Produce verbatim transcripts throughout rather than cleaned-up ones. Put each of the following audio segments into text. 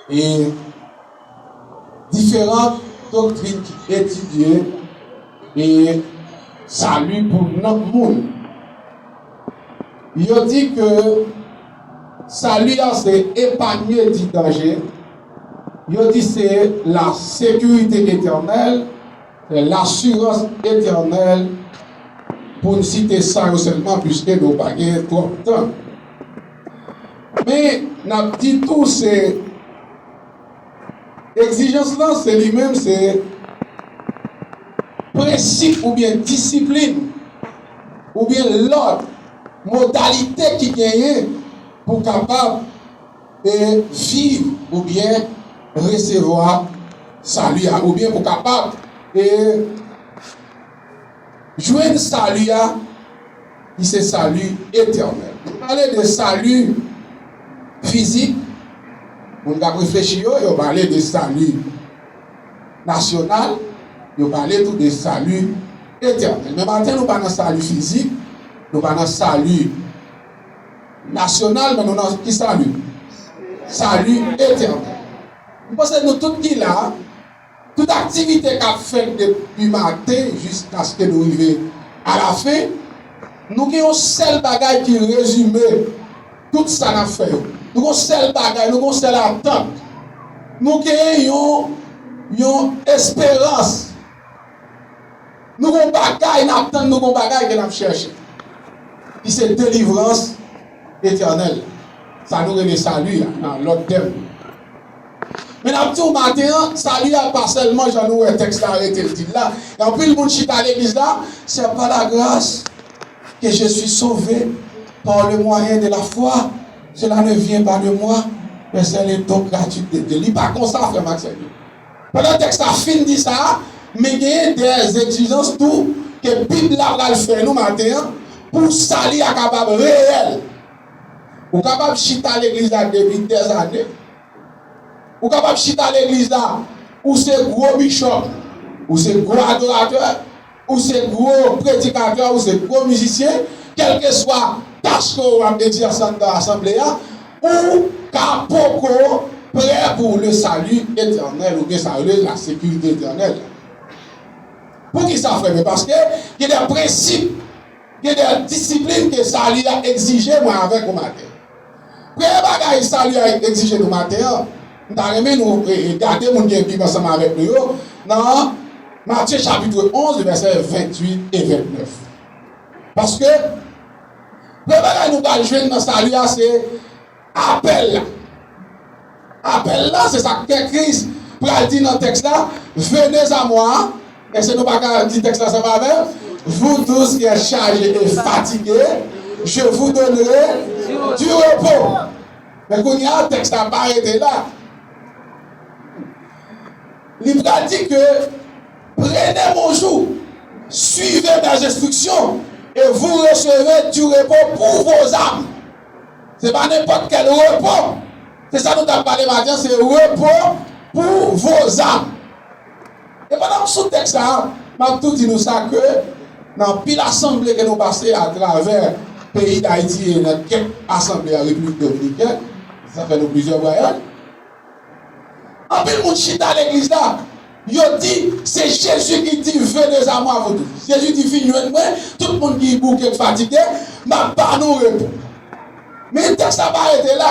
e diferan doktrin ki etidye e sali pou nanm moun. Yo di ke sali a se epanye di danje. Yo di se la sekirite etènèl, se lasirans etènèl, pou n site sa yo sèlman, piske nou pa gen twòp tan. Men, n ap di tou, se egzijans lan, se li menm, se prensip oubyen disiplin, oubyen lòd, modalite ki genyen pou kapab e viv oubyen resevwa sali a, oubyen pou kapab e jwenn sali a, ki se sali etènèl. Nou pale de sali fizik, moun k ap reflechi yo, yo pale de sali nasyonal, yo pale tou de sali etènèl. Men maten, nou pa nan sali fizik, nou pa nan sali nasyonal, men nou nan ki sali? Sali etènèl. M panse nou tout ki la, tout aktivite k ap fèt depi maten jiskaske nou rive alafen, nou gen yon sèl bagay ki rezime tout sa n ap fè yo. Nou gen yon sèl bagay, nou gen yon sèl atant. Nou gen yon, yon esperans. Nou gen yon bagay n ap tann, nou gen yon bagay ke n ap chèche. Ki se delivrans etènèl. Sa nou rele sali a, nan lòt tèm. Men n ap di w maten an, sali a pa sèlman jan nou wè tèks la rete l di l la. Gen anpil moun chita legliz la, c'est par la grâce que je suis sauvé, par le moyen de la foi. Cela ne vient pas de moi, mais c'est le don gratuit de Dieu. Li pa konsa, frè m ak sè m yo. Pandan tèks la fin di sa, men genyen de egzijans tou ke Bib la pral fè nou maten an pou sali a kapab reyèl. Ou kapab chita legliz la depi dèzane. Ou kapab chita legliz la, ou se gwo bichòp, ou se gwo adoratè, ou se gwo predikatè, ou se gwo mizisyen, kèlkeswa tach ke w ap egzèse anndan asanble a, ou ka poko prè pou le salut éternel, oubyen sa yo rele la sécurité éternelle. Poukisa, frè m? Paske gen de prensip, gen de disiplin ke sali a egzije mwen avèk ou maten. Premye bagay sali a egzije nou maten an, m ta renmen nou e, e, gade moun ki gen Bib ansanm avèk nou yo, nan Matye chapit onz, vèsè venntuit e vennèf. Paske, premye bagay nou pral jwenn nan sali a, se apèl la. Apèl la, se sa ke Kris pral di nan tèks la, venez à moi, èske nou pa ka di tèks la ansanm avè m? Vous tous qui êtes chargés et fatigués, je vous donnerai du repos. Men kounye a, tèks la pa rete la. Li pral di ke, prenez mon joug, suivez mes instructions, et vous recevrez du repos pour vos âmes. Se pa nenpòt kèl repo. Se sa nou t ap pale maten an, se repo pou vos âmes. E pandan m sou tèks sa a, m ap tou di nou sa ke nan anpil asanble ke nou pase atravè peyi Dayiti e nan kèk asanble an Repiblik Dominikèn, sa fè nou plizyè vwayaj. Anpil moun chita legliz la, yo di, se Jezi ki di, venez à moi, vous tous. Jezi di, vin jwenn mwen, tout moun ki bouke, k fatige, m ap ba nou repo. Men tèks la pa rete la.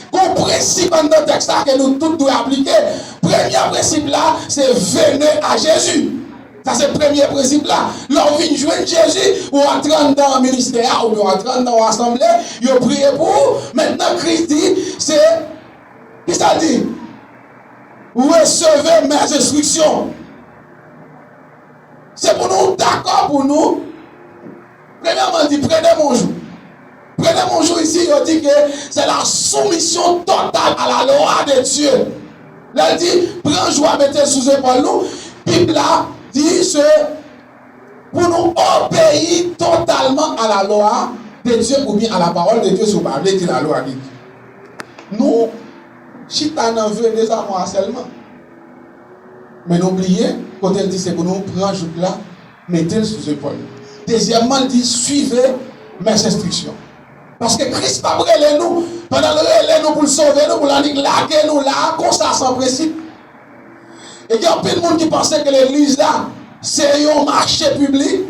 Gon prensip anndan tèks la ke nou tout dwe aplike. Premye prensip la, se venez à Jésus. Sa se premye prensip la. Lè w vin jwenn Jezi, ou antre anndan ministè a, oubyen ou antre anndan yon asanble, yo priye pou ou. Mentnan, Kris di, se, kisa l di? Recevez mes instructions. Se pou nou dakò pou nou. Premyèman, di, prenez mon joug. Prenez mon joug isi, yo di ke se la soumission totale à la loi de Dieu. Lè l di, pran jou a, mete l sou zepòl nou, Bib la di se pou nou obeyi totalman à la loi de Dieu oubyen à la parole de Dieu, si w pa vle di la loi de Dieu. Nou chita nan venez à moi sèlman. Men nou bliye, kote l di se pou nou pran jouk la, mete l sou zepòl. Dezyèmman, l di, suivez mes instructions. Paske Kris p ap rele nou, pandan l rele nou pou l sove nou, pou l annik lage nou la a konsa san prensip. E gen anpil moun ki panse ke legliz la, se yon mache piblik.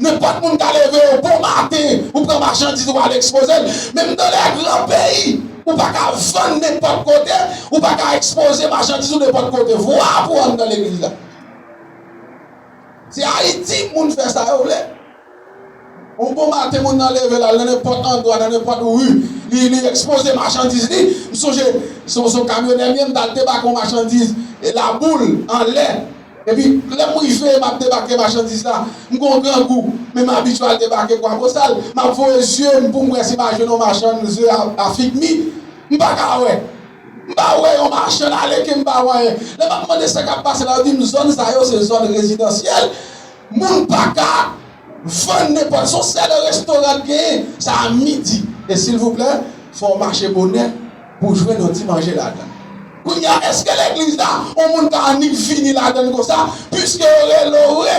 Nenpòt moun ka leve yo bon maten, ou pran machandiz ou al ekspoze l. Menm dans les grands pays, ou pa ka vann nenpòt kote, ou pa ka ekspoze machandiz ou nenpòt kote. Vwa pou ann nan legliz la. Se Ayiti moun fè sa yo vle. Yon bon maten, moun nan leve l al nan nenpòt andwa, nan nenpòt ri, li, li ekspoze machandiz li. M sonje, se yon, se yon kamyonè m ye, m t al debake yon machandiz, e, Laboul, anlè. Epi, lè m rive, m ap debake machandiz la, m gen yon grangou, men m abitye al debake Kwabosal. M ap voye zye m pou m wè si m a jwenn yon machann ze a, a figmi. M pa ka wè. M pa wè yon machann ale ke m pa wè anyen. Lè m ap mande sa k ap pase la, yo di m zòn sa yo se zòn rezidansyèl. Moun pa ka vann nenpòt. Se yon sèl restoran k genyen, sa a midi. E silvouplè, fò w mache bonè pou w jwenn yon ti manje ladan. Kounye a, èske legliz la, yon moun ka annik vini ladan l konsa, piske yo rele w vre?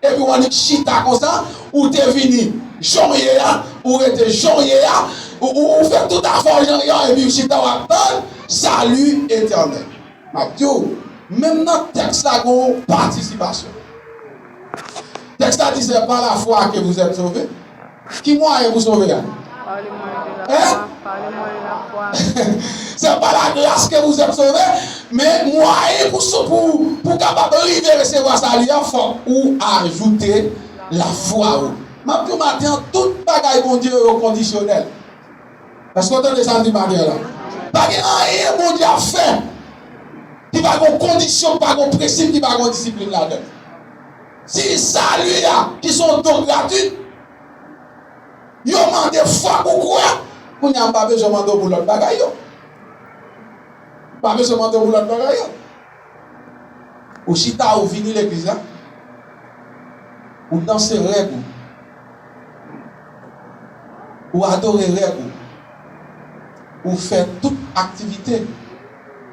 Epi w annik chita konsa, ou te vini jan w ye a, ou rete jan w ye a, ou, ou, ou fè tout afè w jan w ye a, epi w chita w ap tann sali etènèl. M ap di w, menm nan tèks la, gen yon patisipasyon. Tèks la di, c'est par la foi que vous êtes sauvés. Ki mwayen pou sove a? Hein? C'est par la grâce que vous êtes sauvés. Men mwayen pou, sou, pou, pou kapab rive resevwa sali a, fòk ou ajoute lafwa ou. M ap di w maten an, tout bagay Bondye yo kondisyonèl. Èske w tande sa m di maten an la? Pa gen anyen Bondye ap fè ki pa gen kondisyon, ki pa gen prensip, ki pa gen disiplin ladan l. Si sali a, ki se yon don gratwi, yo mande fòk ou kwè, kounye a m pa bezwen mande w pou lòt bagay yo. M pa bezwen mande w pou lòt bagay yo. Ou chita, ou vini legliz la, ou danse règ ou, ou adore règ ou, ou fè tout aktivite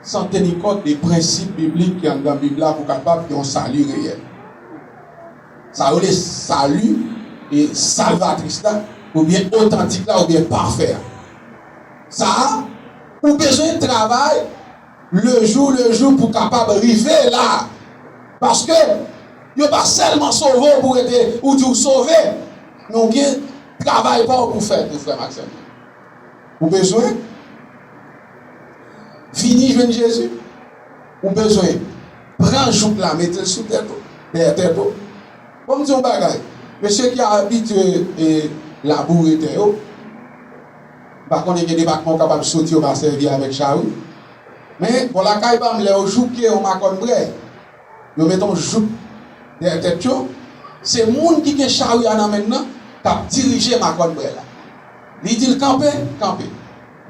san teni kont de prensip biblik ki anndan Bib la pou kapab gen yon sali reyèl. Sa yo rele sali e salvatris la, oubyen otantik la, oubyen pafè a. Sa a, ou bezwen travay le jou, le jou pou kapab rive la. Paske yo pa sèlman sove w pou rete, ou di w sove, men w gen travay pa w pou fè tou, frè m ak sè m. Ou bezwen vini jwenn Jezi. Ou bezwen pran jouk la, mete l sou tèt ou, dèyè tèt ou. Bon, m di yon bagay. Mesye ki abitye, e, laboure tè yo, m pa konnen gen depatman ou kapab soti, yo pa sèvi avèk chari. Men, bò lakay pa m, lè yo jouke yon makòn brè, yo mete yon jouk dèyè tèt yo. Se moun ki gen chari a nan men l nan k ap dirije makòn brè la. Li di l kanpe, kanpe.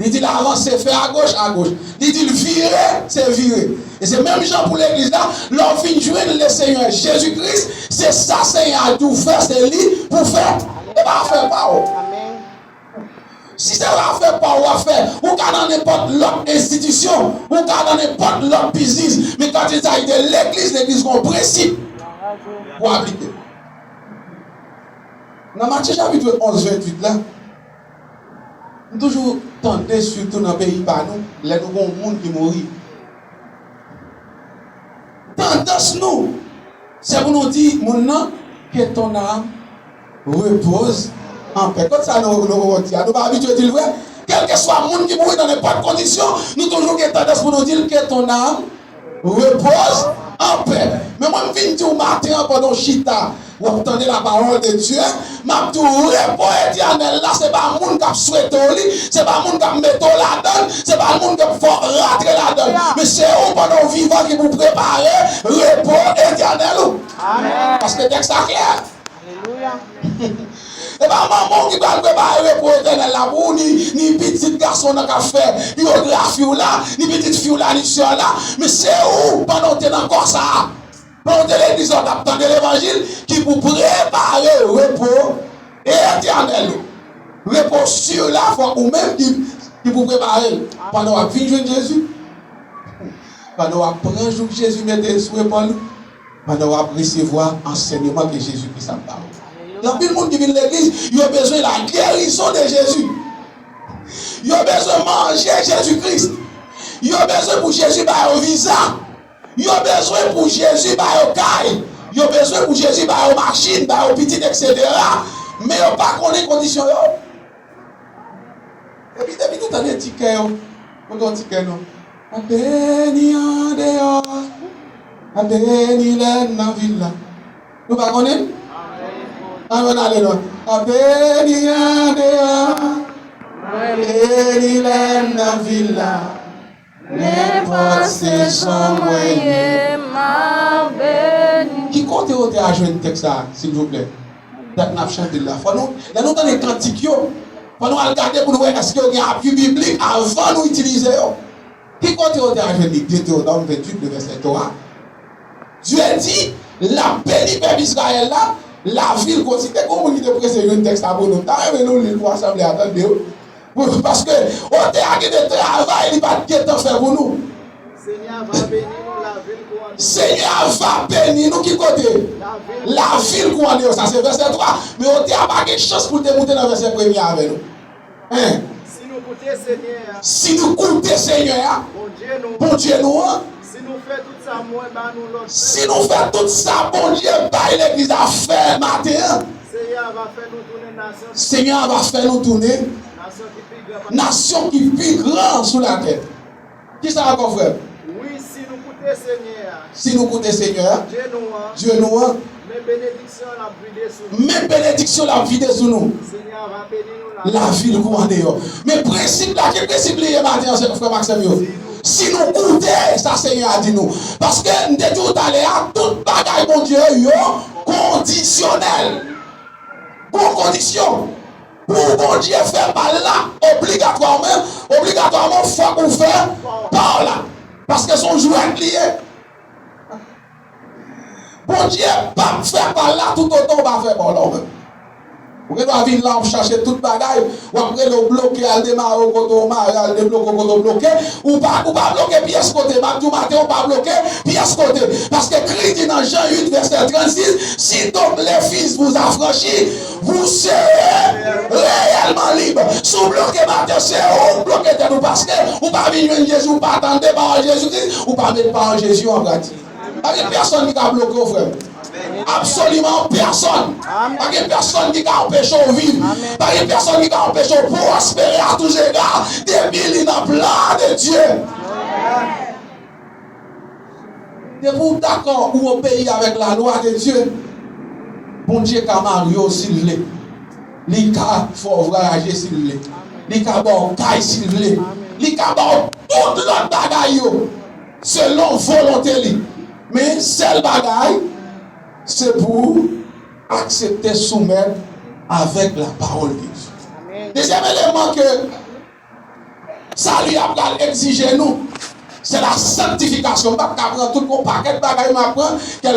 Li di l avanse, fè agoch, agoch. Li di l vire, se vire. E se menm jan pou legliz la, lè w fin jwenn Lesenyè Jezi Kris, se sa Senyè a di w fè, se li pou fè. E pa afè pa w. Si se afè pa w w ap fè, ou ka nan nenpòt lòt enstitisyon, ou ka nan nenpòt lòt biznis, men quand il s'agit de legliz, legliz gen yon prensip pou aplike. Nan Matye chapit onz, venntuit la, m toujou tande, sitou nan peyi pa nou, lè nou gen yon moun ki mouri, tandans nou, se pou nou di moun nan, que ton âme repose en paix. Kot sa nou, nou, nou di a? Nou pa abitye di l vre? Kèlkeswa moun ki mouri nan nenpòt kondisyon, nou toujou gen tandans pou nou di l, que ton âme repose en paix. Men mwen, m vin di w maten an, pandan w chita, w ap tande la parole de Dieu, m ap di w, repo etènèl la, se pa moun k ap swete w li, se pa moun k ap mete w ladan l, se pa moun k ap fè w rantre ladan l. Men se ou, pandan w vivan, ki pou prepare repo etènèl ou. Paske tèks la klè. E pa manman w ki pral prepare repo etènèl la pou ou, ni, ni pitit gason w nan k ap fè biyografi w la, ni pitit fi w la, ni sè w la. Men se ou, pandan w te nan kò sa a, pandan w te legliz la, w t ap tande levanjil, ki pou prepare repo etènèl ou. Repo si la, fòk ou menm ki, ki pou prepare l. Pandan w ap vin jwenn Jezi, pandan w ap pran jouk Jezi mete sou epòl ou, pandan w ap resevwa ansèyman ke Jezi Kris ap ba ou. Gen anpil moun ki vin legliz, yo bezwen la guérison de Jésus. Yo bezwen manje Jezi Kris. Yo bezwen pou Jezi ba yo viza. Yo bezwen pou Jezi ba yo kay. Yo bezwen pou Jezi ba yo machin, ba yo pitit, etsetera. Men yo pa konnen kondisyon yo. Epi depi nou tande ti kè yo, nou gen yon ti kè nou. M ap beni andeyò, m ap beni lè n nan vil la. Nou pa konnen? Ann, ann ale non. M ap beni andeyò, m ap beni lè n nan vil la. Nenpòt sezon mwen ye, m ap beni. Ki kote otè a jwenn tèks sa a, silvouplè? Dat n ap chante l la. Fò nou, lè nou tande kantik yo, fò nou al gade pou nou wè èske yo gen apui biblik avan nou itilize yo. Ki kote otè a jwenn li? Detewonòm venntuit, le vèsè twa. Dye di, l ap beni pèp Izrayèl la, lavil kontinye. Gen moun ki te prese jwenn tèks la pou nou. M ta renmen nou li l pou asanble a tande, wi. Paske otè a gen de travay li pa t gentan fè pou nou. Senyè a va beni nou, lavil kou andeyò. Senyè a va beni nou ki kote? Lavil. Lavil kou andeyò, sa se vèsè twa. Men otè a pa gen chans pou l te moute nan vèsè premye avè nou. Hein? Si nou koute Senyè a, si nou koute Senyè a, Bondye nou, Bondye nou an, si nou fè tout sa mwen ba nou lòd fè, si nou fè tout sa Bondye bay legliz la fè maten an, Senyè a va fè nou tounen nasyon, Senyè a va fè nou tounen nasyon ki pi gran, nasyon ki pi gran sou latè. Kisa ankò, frè m? Wi, si nou koute Senyè a, si nou koute Senyè a, Dye nou an, Dye nou an, men benediksyon l ap vide sou nou. Men benediksyon l ap vide sou nou. Senyè a va beni nou la. Lavil kou andeyò. Men prensip la, ki prensip li ye maten an, frè m ak sè m yo? Si nou koute sa Senyè a di nou. Paske m te di w talè a, tout bagay Bondye yo kondisyonèl. Gon kondisyon. Pou Bondye fè pa l la, obligatwaman, obligatwaman, fòk ou fè pa w la. Paske se yon jwèt li ye. Bondye p ap fè pa l la toutotan w pa fè pa w la ou menm. Ou gen dwa vin la, w ap chache tout bagay, w ap rele, w bloke, al demare w kote w mare, al debloke w kote w bloke. Ou pa, ou pa bloke pyès kote. M ap di w maten, ou pa bloke pyès kote. Paske Kris di nan Jan uit, vèsè trannsis, si donc le Fils vous affranchit, vous serez réellement libres. Si w bloke maten, se ou k bloke tèt ou, paske ou pa vin jwenn Jezi, ou pa tande pawòl Jezi Kris, ou pa met pawòl Jezi yo an pratik. Pa gen pèsonn ki ka bloke w, frè m. Absoliman pèsonn. Pa gen pèsonn ki ka anpeche w viv. Pa gen pèsonn ki ka anpeche w pwospere à tous égards, depi li nan plan de Dye. Depi w dakò ou obeyi avèk lalwa de Dye, Bondye ka marye w si l vle. Li ka fè w vwayaje si l vle. Li ka ba w kay si l vle. Li ka ba w tout lòt bagay yo selon volonte li. Men sèl bagay, se pou w aksepte soumèt avèk la parole de Dieu. Dezyèm eleman ke sali a pral egzije nou, se la sanctification. M p ap ka pran tout, gon pakèt bagay m ap pran, kèl